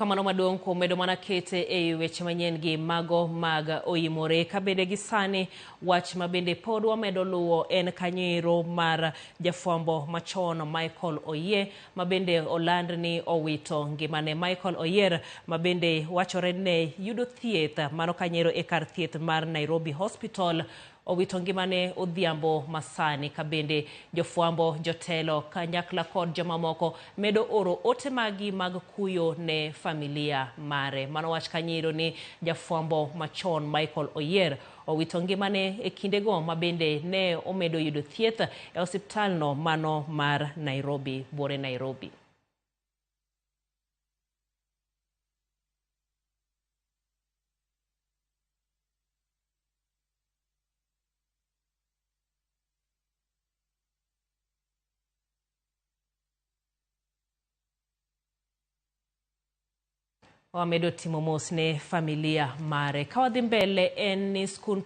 Kamano maduong' kuom medo mana kete e weche manyien gi mago mag oimore. Ka bende gi sani wach ma bende pod wamedo luwo en kanyoero mar jafwambo machon Michael Oyier ma bende oland ni owito ngimane. Michael Oyier ma bende wachore ne yudo thieth mano kanyoero e kar thieth mar Nairobi Hospital owito ngimane odhiambo masani ka bende jofwambo, jotelo kanyakla kod jomamoko medo oro ote magi mag kuyo ne familia mare. Mano wach kanyoero ni jafwambo machon Michael Oyier owito ngimane e kindego ma bende ne omedo yudo thieth e osiptalno mano mar Nairobi, buore Nairobi. Wamedo timo mos ne familia mare. Ka wadhi mbele en ni skund